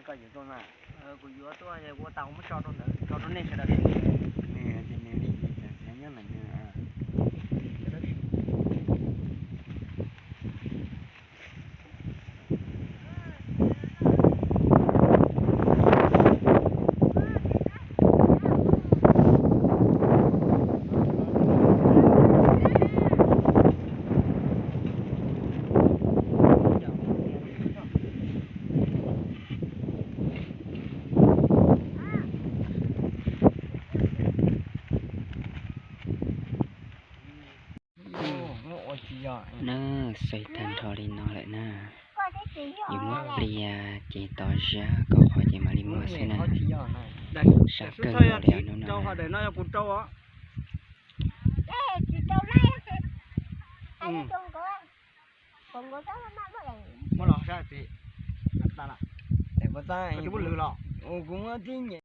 Koj yuav tuaj na? Kuv yuav tuaj, ua tau muab tso rau ntawd, tso rau nej sawv daws. Nws tias nws li ces txawm nyob ntawm nws. Na, xaus tag nrho li no lawm na. Yuav muab pliag ces tos zia kom qhuav ces mam li mus xwb na. Sab kawg nkaus li hnub no. Kuv muab tib nyem.